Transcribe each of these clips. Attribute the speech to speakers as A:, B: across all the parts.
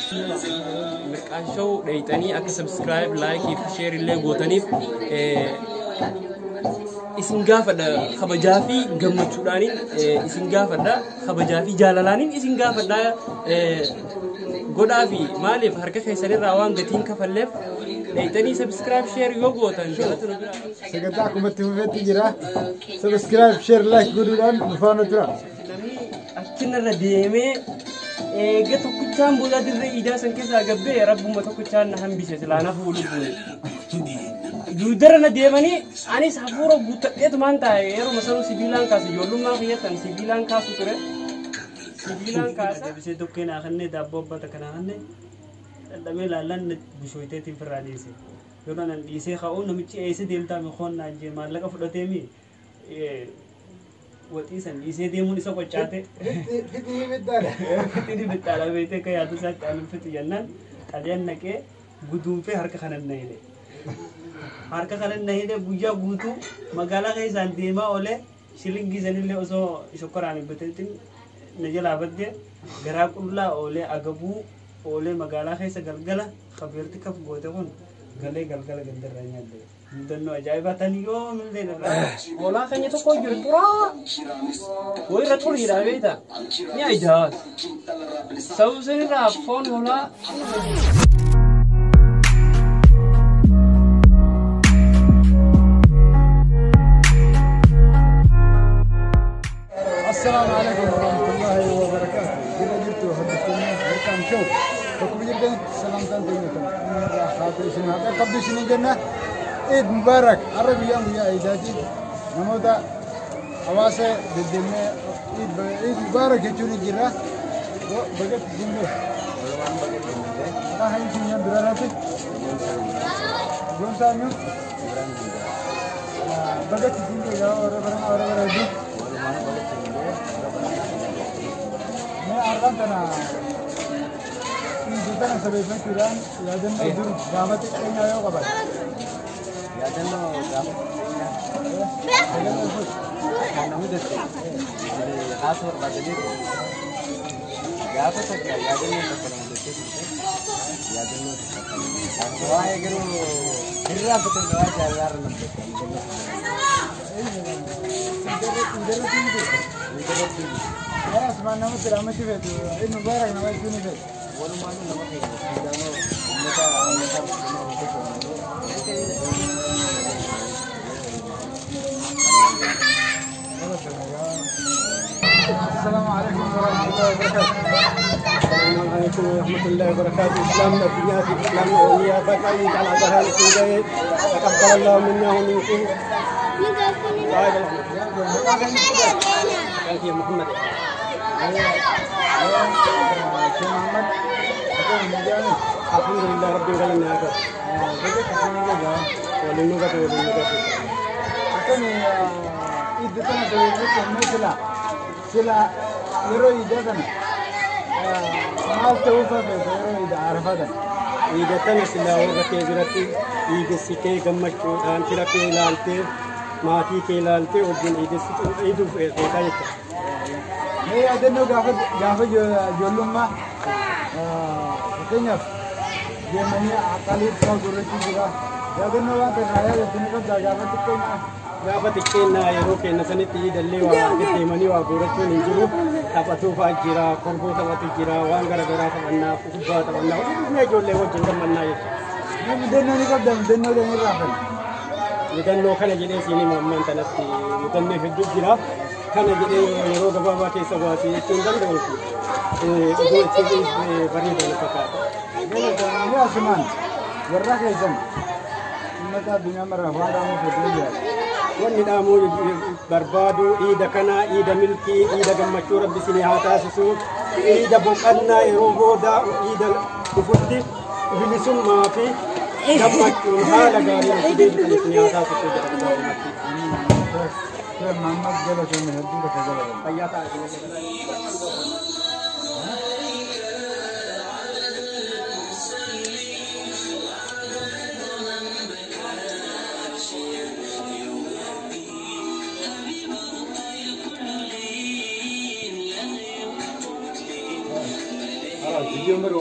A: Mirqaan Show dheeyxanii akka subscribe, like fi share illee gootaniif isin gaafadha kabajaa fi gammachuudhaaniin isin gaafadha kabajaa fi jaalalaaniin isin gaafadha godhaa fi maaliif harka keessanirraa waan gatiin kafalleef dheeyxanii subscribe share yoo gootan galata nu biraa.
B: Sagantaa akkuma itti fufeetti jira. Subscribe, share, like godhuudhaan nu faana tura.
A: Namni achinarra deemee eega tokkichaan booda dirree iidaa san keessaa gabbee rabbuma tokkichaan na hambise silaa na fuulu buune. Duudara na deemanii anis hafuura guuttadheetumaan taa'e yeroo sanuu sibiilaan kaasu ijoollummaa kiyyattan sibiilaan kaasu ture. Sibiilaan kaasa.
C: Deebisee dokkee naa kennee daabboo abbaa takka naa kennee dhandhamee laallaan bishooyteetiin firraa dhiise. Yeroo nan dhiisee ka'uu namichi eessa deemtaa mi koon naan jee maallaqa fudhatee mi waxii san dhiisee deemuun isa qoccaate.
B: Fixii biddaadha.
C: Fixini bixxaadha beektee akka yaadu isaatti aannan fixu jennaan xaliyaan naqee guduunfee harka kanan na hidhe. Harka kanan na hidhe guyyaa guutuu magaalaa keessaan deemaa oolee shilingii sanillee osoo shokkoraan hin bitatin na jalaa badde garaa qullaa oolee agabuu oolee magaalaa keessa galgala kabeerti kaf goote kun galee galgala gandarraa nyaadde. Mudannoo ajaa'ibaa tan yoomillee irraa.
A: Hoolaa keenya tokko jiru xuraa. Wayirra xuriidha beektaa? Ni ajaa'as. Sababa sanirraa foon hoolaa.
B: Assalaamu alaikum warahmatullahi wabarakatuh. Jira jirtu hordoftoonni Mirqaan Show. Bakkuma jirtanitti salaamtaan teenya kana irraa haatu isin haa qaqqabdu isin jenna. Eid Mubarak. Har'a guyyaan guyyaa Eidaati. Namoota hawaasa deddeemnee Eid Mubarak jechuun ni jira. Bagatti isin gahe. Maqaa hayi isin yan duraarratti. Goonsaa eenyu? Bagatti isin gahe yaa warra bara warra bara hedduu. Mee har'aan tana iidii tana sabeeffachuudhaan yaadannoo dur gaafa xiqqeenyaa yoo qabaate.
D: Yaadannoo gaafa xiqqeenyaa kan na mudate haasoo barbaadanii gaafa takka yaadannoo takka na mudattee turte yaadannoo takka waa'ee garuu hirraa bakka waa'ee jaalalaarra na mudatte.
B: Iidarratti miti. Mee asumaan namatti dhaammachuu feetu Eid Mubarak nama jechuu ni feetu.
D: Walumaanuu nama keenya Suudaanoo uummata amantaa musliimaa hunda.
B: Assalaamu alaikum warahmatullahi wabarakatuh.
E: السلام عليكم ورحمة الله وبركاته. إسلامنا الدنيا في إسلامنا أولياء بقى على ظهر السوداء تقبل الله منا ومنكم. بارك الله فيك يا محمد.
B: Sheekh Muhammad akkam nagaan?
E: الحمد لله رب العالمين.
B: Bagatti isin gahe.
E: وللنغة وللنغة.
B: Akkami iidii tana sabeeffachuun mee sila yeroo iidaa tana maal ta'uu feeta yeroo iida arafaa tana?
E: Iidatana silaa warra kee biratti iidessitee gammachuudhaan fira kee ilaaltee maatii kee ilaaltee wajjin iiduuf feetaa jechuudha.
B: Mee yaadannoo gaafa gaafa ijoollummaa fakkeenyaaf deemanii aqalii fa'aa gurrachuu jira. Yaadannoo waan kana yaadattu ni qabdaa gaafa xiqqeenyaa?
E: Gaafa xiqqeennaa yeroo keenya sanitti iidallee waa deddeemanii waa guurachuun hin jiru. Taphatuu fa'aa jira, korboo taphatu jira, waan garaagaraa taphannaa, kubbaa taphannaa, dhufnee ijoollee wajjin gammannaa jechuudha.
B: Mee mudannoo ni qabdaa mudannoo kan irraa hafan?
E: Mudannoo kana jedhee siin hima ammaan tanatti mudannoo hedduu jira. Kana jedhee yeroo gabaabaa keessa baasee jechuun danda'u oduu itti bareedan fakkaata.
B: Mee asumaan warra keessan uummata addunyaa maraaf waan dhaamuu feetu ni jiraata.
E: Wanni dhaamuu barbaadu iida kana iida milkii iida gammachuu rabbi isinii haa taasisu iida boqannaa yeroo booda iida dhufutti bilisummaa fi gammachuun haala gaariin itti deebitan isinii haa taasisu jedha gabaabumatti.
B: Sheekh Muhammad galatoomii hedduu bakka galatoomii.
E: Fayyaa ta'a isin.
B: Video Bara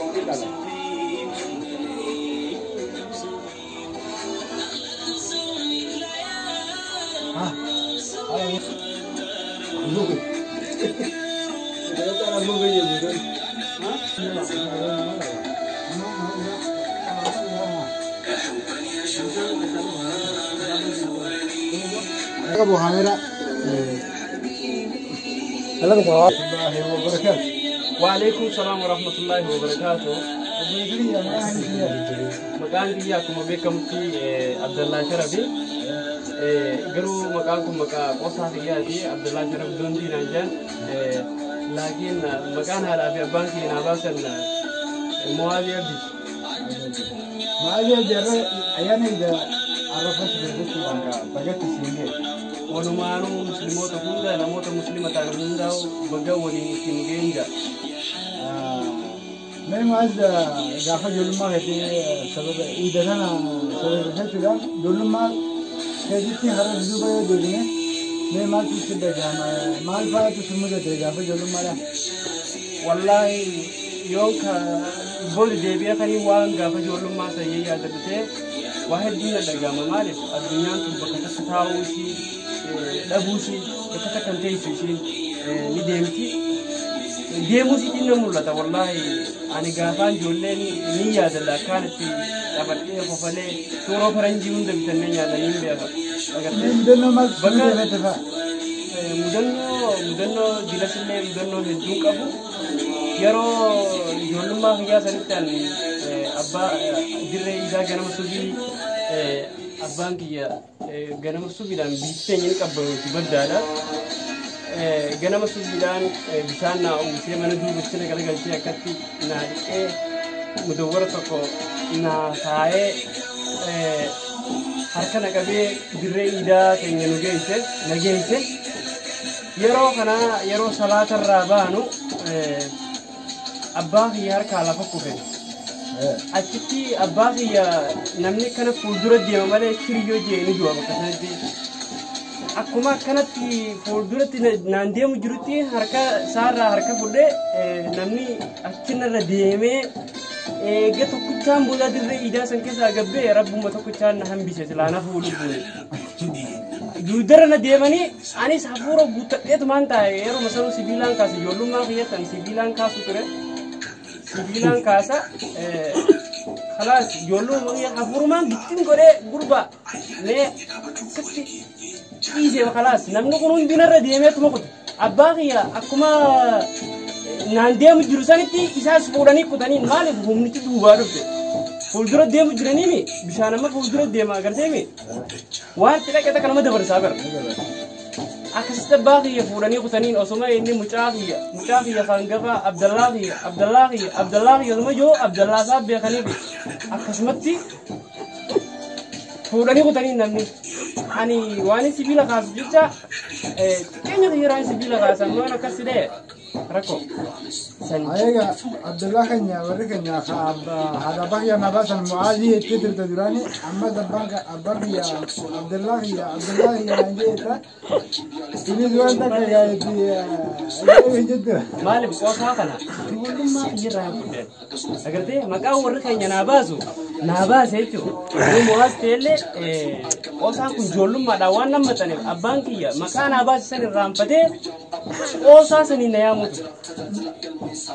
B: أبو حميرة.
A: وعليكم السلام ورحمة الله وبركاته. مكان دي بكم في عبد الله شربي. قروا مكانكم مكان قصة دي عبد الله شرب دون دي نانجان. لكن مكان هذا في بنك ناباسن موالي أبدي.
B: موالي أبدي أيام إذا عرفت بالبوت بقيت السنين.
A: ولمانو مسلمات هوندا نموت مسلمة هوندا بقولي سنجينجا.
B: ما معز جافا جلما هتي سبب إذا أنا سبب هتي جلما هتي هذا زوجة دنيا ما مال تسد جام مال فايت تسمى جافا جلما لا.
A: والله يوم بول ديبيا خني وان جافا جلما سيئة هذا واحد دين الجامعة مالك الدنيا تبقى تستاوشي دبوشي بكتا كنتيسي شيء ندمتي ديموسي تنا مولتا والله أنا جافان جولين نية دلا كانت أبدي خفلة صورة فرنجي من دبتنا يا دنيم بيها.
B: مدنو ما بكا
A: مدنو جلسنا مدنو هدوك أبو يرو جولما هي سنتان أبا دري إذا كان مسوي أبان كيا غنم سوبيدان بيتين كبروا تبدادا غنم سوبيدان بيشانا وسيم أنا دو بيشنا قال قال شيء أكتي نا إيه مدورة تكو نا ساي حركة نكبي دري إذا كان ينوجيسه نجيسه يرو كنا يرو صلاة الرابانو أباه يهرك على فكوفين achitti abbaa kiyya namni kana fuuldura deema malee shiriyyoo jee ni du'a bakka sanatti. Akkuma akkanatti fuulduratti naan deemu jirutti harka isaarraa harka fudhee namni achinarra deemee eega tokkichaan booda dirree iidaa san keessaa gabbee rabbuma tokkichaan na hambise silaa na fuulu buune. Duudara na deemanii anis hafuura guuttadheetumaan taa'e yeroo masanuu sibiilaan kaasu ijoollummaa kiyyattan sibiilaan kaasu ture. Sibiilaan kaasa خلاص يقولون حفرمان بتين كره غربة نه كتي إيزي خلاص نمن كنون دينار ديمة تموت أباقيا أكما نانديم جروسانتي إساس فوراني كتاني مالك هم نتي دوباره فولدرة ديم جراني مي بيشانا ما فولدرة ديم أقدر سيمي وان تلا كذا كلام دبر سابر أكست باقي فوراني كتاني أسمع إني مشاقية خانقفة عبد الله عبد الله عبد الله يوم جو عبد الله صاحب بيخني بي أكسمتي فوراني كتاني نمني أني واني سبيل خاص جدا كأني غيران سبيل خاص ما أنا كسره ركو
B: أيوة عبد الله كنيا وركنيا هذا بقي ما بس المعازي تدر تدراني أما دبانك أبقي عبد الله يا عبد الله يا عندي تني زوان تك يا دي جدا
A: مالي بقوة كنا تقول ما يجرى أقرتي ما كان وركنيا نابازو ناباز هيتو المعاز تيلي قوسا كن جولم ما دوان نمتني أبانكيا ما كان ناباز سن الرامبته قوسا سنين ياموت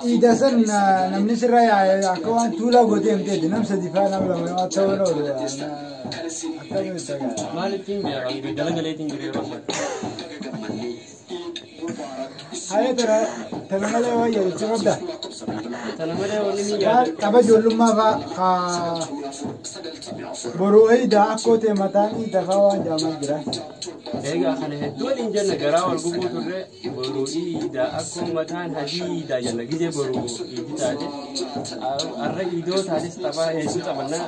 B: إذا سن نمني سرايا أكوان تولا قديم تيجي نمسة دفاع نملا ما تقولوا
A: مالي تيم يا رجل دلنا ليه تنجري
B: هاي ترى تنمله ويا تبدا
A: تنمله ونمي
B: تبى جولما فا بروي دا أكوت متاني دفاع جامع جرا
A: Egaa kana hedduu waliin jenna garaa wal gubuu turre boruu iida akkuma mataan hadiida jenna gizee boruu iidi taate har'a iidoo taates taphaa hedduu taphannaa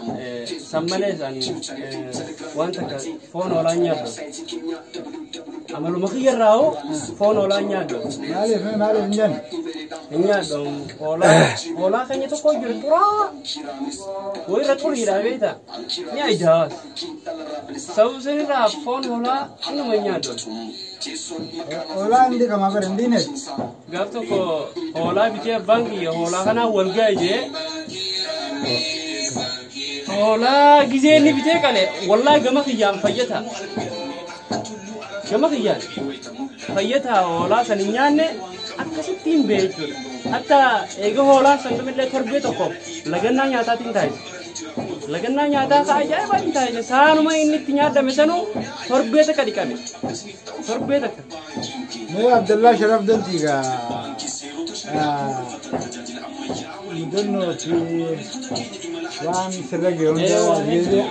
A: san malee isaan waan takka foon hoolaan nyaaddu. Amaluma kiyyarraa hoo foon hoolaan nyaaddu.
B: Maaliif maaliif hin jenne?
A: Hin nyaadhu hoolaa hoolaa keenya tokko jiru xuraa wayirra xuriidha beektaa ni ajaa'as. Sababa sanirraa foon hoolaa inuma hin nyaadhu.
B: Hoolaa inni kamaa bara hin diineet.
A: Gaaf tokko hoolaa bitee abbaan kiyya hoolaa kanaan wal ga'e jee hoolaa gizee inni bitee qale wallaahi gama kiyyaan fayyata. Gama kiyyaan fayyata hoolaa san hin nyaanne akkasitti hin bee jechuudha. Hatta eega hoolaa san dhumillee torbee tokko lagannaa nyaataatiin taasisa. Lagannaa nyaataa ka ajaa'ibaatiin taasisa. Saanuma inni itti nyaadame sanuu torbee takka dhiqame. Torbee takka.
B: Mee Abdallaa Sharaf Dantii gaa mudannoo fi waan sirra ga'e hunda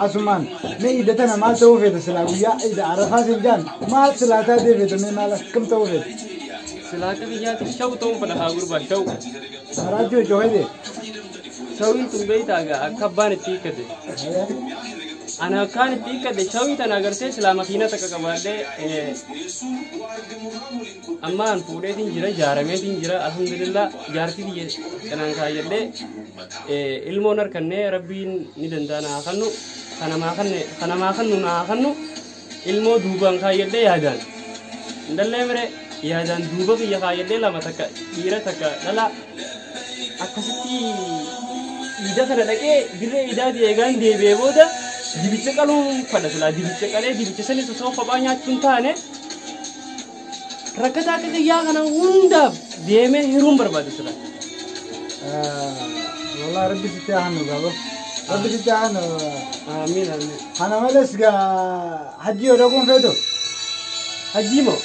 B: asumaan mee iida tana maal ta'uu feeta silaa guyyaa iida arafaa siin jaan maal silaa taatee feeta mee maal akkam ta'uu feeta?
A: Silaa akka biyyaatti shawu ta'uun fedha haa gurbaa shawu.
B: Maraachuu jechuun
A: Shawwiin tun beektaa gaa akka abbaan itti hiikkate. Ana akkaan itti hiikkate shawwii tana agartee silaa makiina takka qabaadhee amma an fuudheetiin jira jaarameetiin jira alhamdulillah jaartii biyya cinaan kaayyadhee ilmoon harkannee rabbiin ni danda'a naa kannu kanamaa kannu naa kannu ilmoo duubaan kaayyadhee yaadaan. Indallee mire yaadaan duuba kiyya kaayyadhee lama takka dhiira takka dhala akkasitti iida kana dhaqee dirree iidaati eegaan deebi'ee booda dibicha qaluun fadha silaa dibicha qalee dibicha sanis osoo kophaa nyaachuun taane rakkataa akka kiyyaa kana hundaaf deemee hiruun barbaada silaa.
B: Wallah rabbi sitti haa hannu gaaba. Rabbi sitti haa hannu.
A: Amiin amiin.
B: Kana malees gaa hajji yoo dhaquun feetu.
A: Hajjii moo?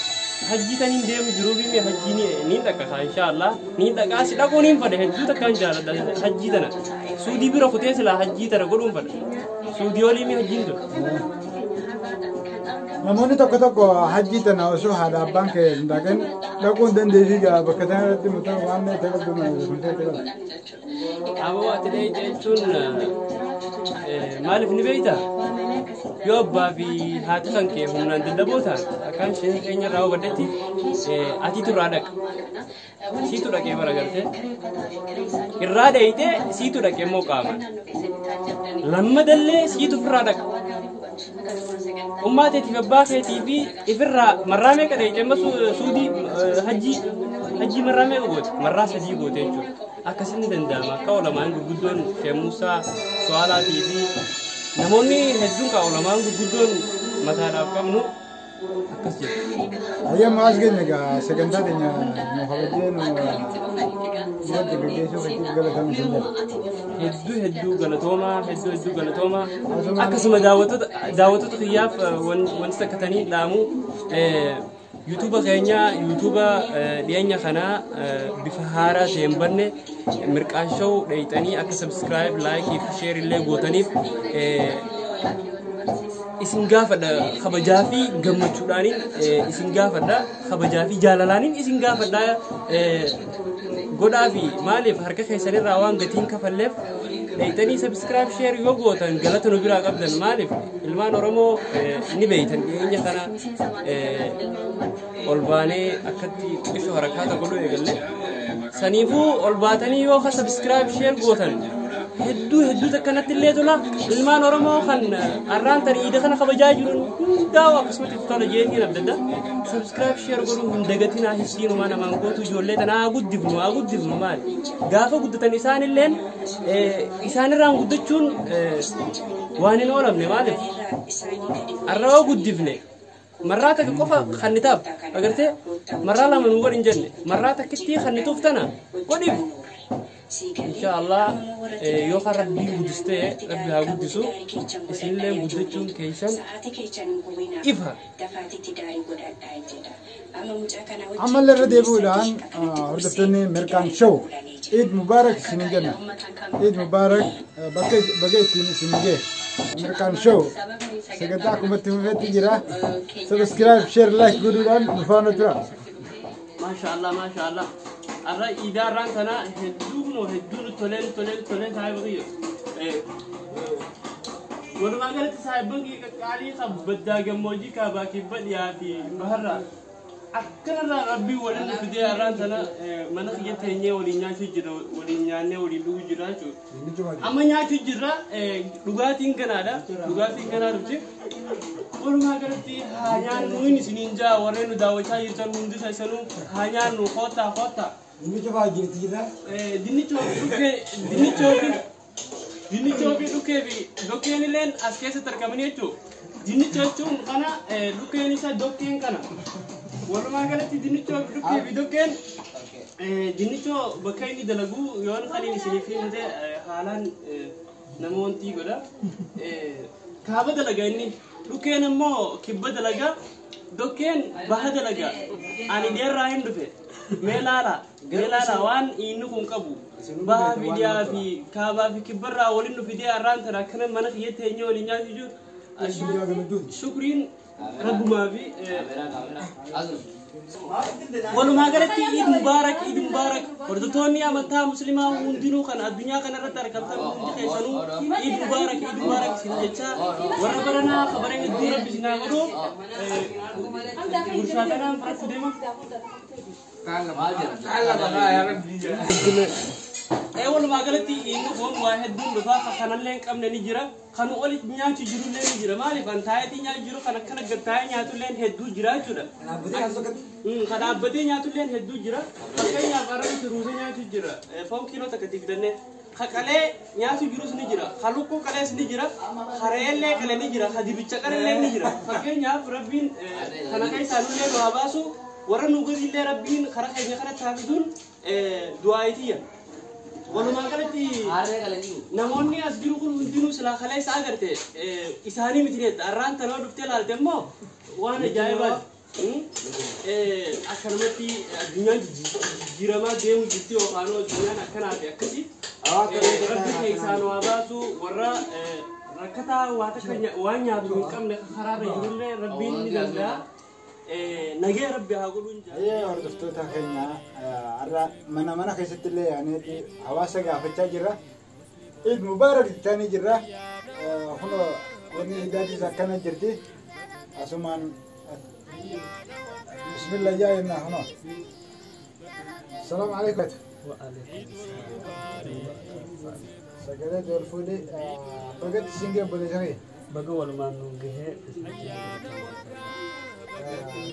A: Hajjii taniin deemu jiruu fi hajjii ni dhaqa kaa inshaallah ni dhaqaa si dhaquu niin fadha hedduu takkaan jaaladha hajjii tana suudii bira kutee silaa hajjii tana godhuun fadha suudii olii mi hajjiin tun.
B: Namoonni tokko tokko hajjii tana osoo haadha abbaan kee hin dhaqin dhaquu hin dandeessi gaa bakka tana irratti mutaa waan ta'e qabdu maal ta'e qabdu.
A: Aboo ati dhee jechuun maaliif ni beektaa? Yoo abbaa fi haati kan kee humnaan dadhaboo ta'an akkaan isheen keenya irraa hubadhetti atiitu irraa dhaqa. Siitu dhaqee bara gartee. Irraa dheeyitee siitu dhaqee immoo qaamaan. Lammadallee siitu ofirraa dhaqa. Ummaa teetiif abbaa keetii fi ifirraa marraa meeqa dheeyitee amma suudii hajjii marraa meeqa goote? Marraa sadii goote jechuudha. Akkasiin danda'ama akka olamaan gurguddoon Sheekh Muusaa Su'aalaatii fi namoonni hedduun kan olamaan gurguddoon mataadhaaf qabnu akkas jedhu.
B: Ayyaama as keenya gaa sagantaa keenya nu kabajee nu biratti gaggeessuu keetiif galatamu isin jedha.
A: Hedduu hedduu galatoomaa hedduu hedduu galatoomaa akkasuma daawwattoota kiyyaaf wanti takka tanii dhaamu yuutuuba keenya yuutuuba dhiyeenya kanaa bifa haaraa ta'een banne mirqaan show dheeyxanii akka subscribe like fi share illee gootaniif isin gaafadha kabajaa fi gammachuudhaaniin isin gaafadha kabajaa fi jaalalaaniin isin gaafadha godhaa fi maaliif harka keessanirraa waan gatiin kafalleef dheeyxanii subscribe share yoo gootan galata nu biraa qabdan maaliif ilmaan Oromoo ni beeytan dhiyeenya kana ol baanee akkatti xiqqisho harakaata godhuu eegalle saniifuu ol baatanii yoo ka subscribe share gootan hedduu hedduu takkanatti illee tola ilmaan Oromoo kan arraan tan iida kana kabajaa jiran hundaa'u akkasumatti tola jeetiin adda adda subscribe share godhuu hin dagatinaa hissiinumaa namaan gootu ijoollee tana haa guddifnu haa guddifnu maali gaafa guddatan isaanilleen isaanirraan guddachuun waan hin oolamne maaliif arra yoo guddifne marraa takka qofa kannitaaf agartee marraa lama nu godhin jenne marraa takkittii kannituuf tana godhiif inshaallah yoo kan rabbii guddistee rabbi haa guddisu isinillee guddachuun keessan ifa.
B: Ammallee irra deebi'uudhaan hordoftoonni Mirqaan Show Eid Mubarak isinin jenna. Eid Mubarak bakka ittiin isin ga'e Mirqaan Show sagantaa akkuma itti fufetti jira. Subscribe, share, like godhuudhaan nu faana tura.
A: Maashaallah maashaallah. Arra iidaarraan tana hedduu kunoo hedduu nu tolee nu tolee nu tolee saahiba kiyya. Walumaa galatti saahibban kiyya qaqqaalii kan baddaa gammoojjii kaabaa kibba dhiyaa fi baharraa Akkanarraa rabbii waliin nu fidee har'aan tana mana kiyya teenyee waliin nyaachuu jira, waliin nyaannee waliin dhuguu jira jechuudha. Amma nyaachuu jirra, dhugaatiin ganaadha. Dhugaatiin ganaa dhufti. Walumaa galatti haa nyaannu inni isiniin jaa warreen nu daawwachaa jirtan hundi keessanuu haa nyaannu koottaa koottaa.
D: Dinnicha baay'ee jirti jira.
A: Dinnichoo fi dhukkee fi dokkeen illeen as keessatti argamanii jechuudha. Dinnicha jechuun kana, dhukkeen isa dokkeen kana. Walumaa galatti dinnichoo fi dhukkee fi dokkeen dinnichoo bakka inni dalagu yoon kan inni isiniif himte haalaan nama wantii godha. Kaaba dalaga inni, dhukkeen immoo kibba dalaga, dokkeen baha dalaga. Ani dheerraa hin dhufe. Mee laala, mee laala waan inni kun qabu. Baha fi dhiyaa fi kaabaa fi kibbarraa waliin nu fidee har'aan tana akkana mana kiyyatti eenyu waliin nyaachuu jiru. Shukriin rabbumaa fi walumaa galatti Eid Mubaarak, Eid Mubaarak. Hordoftoonni amantaa musliimaa hundinuu kan addunyaa kana irratti argamtan hundi keessanuu Eid Mubaarak, Eid Mubaarak isin jecha warra baranaa kabara hedduu rabbi isin haa godhu. Gurshaa kanaan fudhachuu deema. Walumaa galatti inni kun waa hedduun dhufaa kanallee hin qabne ni jira. Kan oli nyaachuu jirullee ni jira. Maaliif kan taa'eetii nyaachuu jiru kan akkana gad taa'ee nyaatullee hedduu jira jechuudha. Kan dhaabbatee nyaatullee hedduu jira. Fakkeenyaaf arrabni ruusa nyaachuu jira. Foon kiiloo takka itti fidannee. Ka qalee nyaachuu jirus ni jira. Ka lukkuu qalees ni jira. Ka re'eellee qale ni jira. Ka dibicha qalellee ni jira. Fakkeenyaaf rabbiin kana keessaa nullee nu haa baasu. Warra nu gadiillee rabbiin karaa keenya kanatti haa fiduun du'aayitiyya. Walumaa galatti namoonni as jiru kun hundinuu silaa kaleessa agarte isaanii miti jeetta. Arraan tanoo dhuftee ilaalte immoo waan ajaa'ibaati. Akkanumatti addunyaan jijjiiramaa deemu jirti yookaan addunyaan akkanaa fi akkasii. Rabbi keessaa nu haa baasu warra rakkataa waa takka waan nyaatu hin qabne karaarra jirullee rabbiin ni danda'a. Nagee rabbi haa godhuun jaa.
B: Ayyee hordoftoota keenya har'a mana mana keessatti illee yaaneeti hawaasa gaafachaa jirra. Eid Mubaarak jechaanii jirra. Kunoo wanni iidaatis akkana jirti. Asumaan bismillah jaa jennaa kunoo. Salaamu alaikum. Sagalee ol fuudhee bagatti siin gee obboleessa kee.
C: Baga walumaan nu gahee.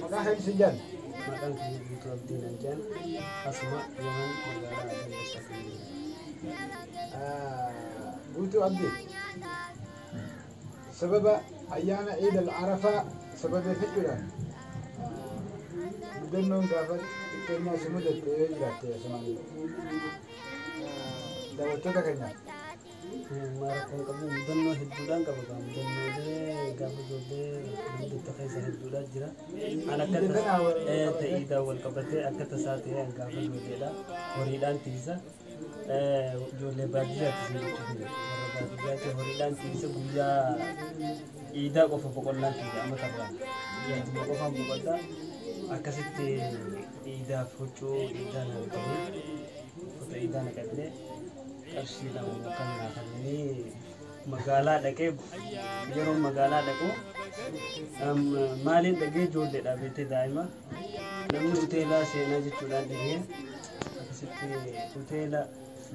B: Maqaa kee siin jaan.
C: Maqaan kiyya Guutuu Abdii naan jedhan, asuma Yaman magaalaa Adan keessa kan jiru.
B: Guutuu Abdii. Sababa ayyaana Eid al-Arafaa sababeeffachuudhaan mudannoon gaafa xiqqeenyaa si mudatte yoo jiraatte asumaan daawwattoota keenyaaf.
C: Maara qabu mudannoo hedduudhaan qaba gaa mudannoolee gaafa ijoollee muddatta keessa hedduudhaan jira. An akka ta'iidhaan wal qabatee akka tasaa ta'e an gaafa ijoolleedha horiidhaan tiisa. Ijoollee baadiyyaatti isin jechuudha. Warra baadiyyaatti horiidhaan tiisa guyyaa iidaa qofa boqonnaan kiyya amma tarraan. Guyyaa juma qofaan boqodhaa. Akkasitti iidaaf huccuu iidaa na bitanii uffata iidaa naqadhee qarshii lama kan naa kennanii magaalaa dhaqee yeroo magaalaa dhaqu maaliin dhaqee ijoolleedha beektee daa'ima namni hoteelaa seenaa jechuudhaan dhaqee akkasitti hoteela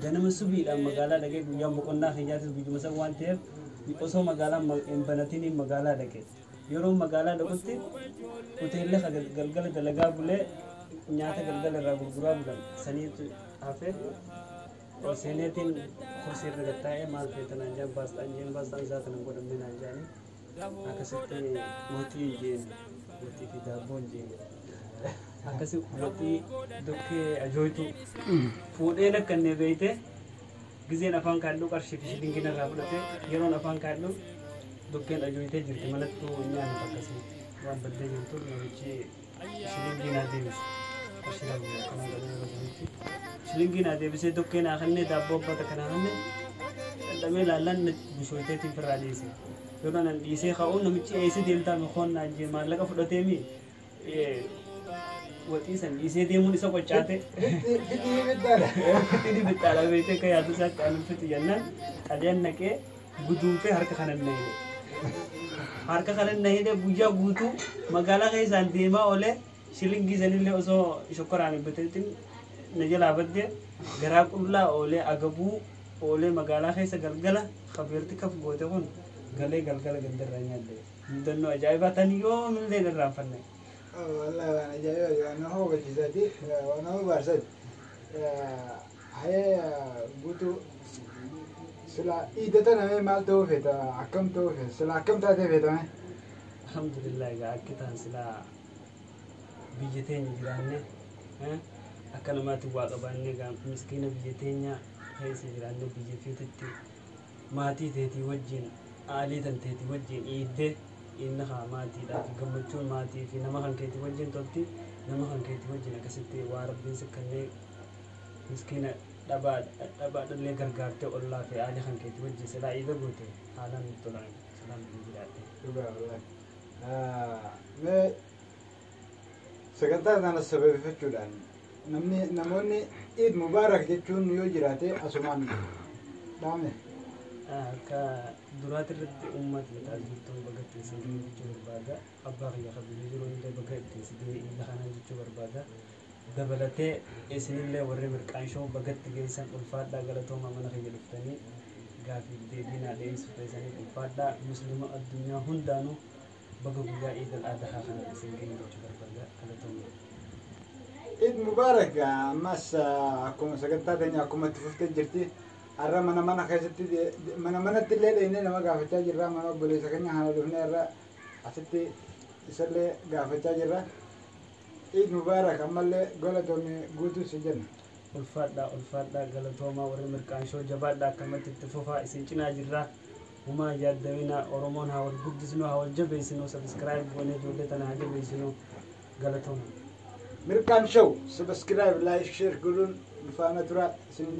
C: ganama subiidhaan magaalaa dhaqee guyyaan boqonnaa kiyyaatis guyyuma san waan ta'eef osoo magaalaan hin banatiniin magaalaa dhaqe. Yeroo magaalaa dhaqutti hoteelli galgala dalagaa bulee nyaata galgala irraa gurguraa bulan saniitu hafe ol seeneetiin kursii irra gad taa'ee maal feeta naan jedhan baasxaan jeen baasxaan isaa kanan godhamne naan jedhanii akkasitti waxii jeen waxii fi daabboon jeen akkasi waxii dokkee ajooytu fuudheen akka inni beeyte gizeen afaan kaadhu qarshii fi shilingii narraa fudhate yeroon afaan kaadhu dokkeen ajooytee jirti manattuu nyaannu akkasii waan baddee jirtuuf namichi shilingii naa deebise qarshii lama kanaan godhee yeroo sanitti shilingii naa deebisee dokkee naa kennee daabboo abbaa takka naa kenne dhandhamee laallaan bishooyteetiin firraa dhiise yeroo nan dhiisee ka'uu namichi eessa deemtaa mikoon naan jee maallaqa fudhateemi waxii san dhiisee deemuun isa qoccaate.
B: Fixii biddaadha.
C: Fixii biddaadha beektee akka yaadu isaatti aannan fixi jennaan xaliyaan naqee guduunfee harka kanan na hidhe. Harka kanan na hidhe guyyaa guutuu magaalaa keessaan deemaa oolee Shilingii sanillee osoo shokkoraan hin bitatin na jalaa badde garaa qullaa oolee agabuu oolee magaalaa keessa galgala kabeerti kaf goote kun galee galgala gandarraa nyaadde. Mudannoo ajaa'ibaa tan yoomillee hin irraanfanne.
B: Wallahi waan ajaa'iba waan nama hubachiisaati waan nama barsaati. Hayee guutuu sila iida tana mee maal ta'uu feeta akkam ta'uu feeta sila akkam taatee feeta mee?
C: Alhamdulillah egaa akki ta'an silaa biyya teenya jiraanne akka namaatti waa qabaanne egaa miskiina biyya teenya keessa jiraanne biyya fiititti maatii teetii wajjin aalii tan teetii wajjin iiddee inni haa maatiidhaaf gammachuun maatii fi nama kan keetii wajjin tolti nama kan keetii wajjin akkasitti waa rabbiin si kennee miskiina dhabaa dhabaa gargaartee ollaa fi aalii kan keetii wajjin silaa iida goote haalaan nutti tolaan silaan biyya jiraatte.
B: Dhugaa wallahi. Mee sagantaa kana sababeeffachuudhaan namni namoonni Eid Mubaarak jechuun yoo jiraate asumaan dhaame.
C: Akka duraati irratti uummata taasiftuun bakka ittiin si ga'e jechuu barbaada. Abbaa kiyya kan biyya jiru illee bakka ittiin si ga'e iida kanaa jechuu barbaada. Dabalatee isinillee warri mirqaan shoo bakka itti geessan ulfaadhaa galatoomaa mana kiyya dhuftanii gaafii deebii naa dhiyeessu keessaniif ulfaadhaa musliima addunyaa hundaanuu bakka guyyaa Eid al-Adhaa kana isin ga'e jechuu barbaada galatoomaa.
B: Eid Mubaarak ammas akkuma sagantaa teenya akkuma itti fuftee jirti. Har'a mana mana keessatti mana manatti illee dheenyee nama gaafachaa jirra. Mana obboleessa keenya kana dhufnee irra asitti isallee gaafachaa jirra. Eid Mubaarak ammallee galatoomii guutuu si jenna.
C: Ulfaadhaa ulfaadhaa galatoomaa warri mirqaan shoo jabaadhaa akkamatti itti fufaa isin cinaa jirraa. Humaa yaaddamina Oromoon haa wal guddisnu haa wal jabeessinu subscribe goonee ijoollee tana haa jabeessinu galatooma.
B: Mirqaan show subscribe like share godhuun faana tura isin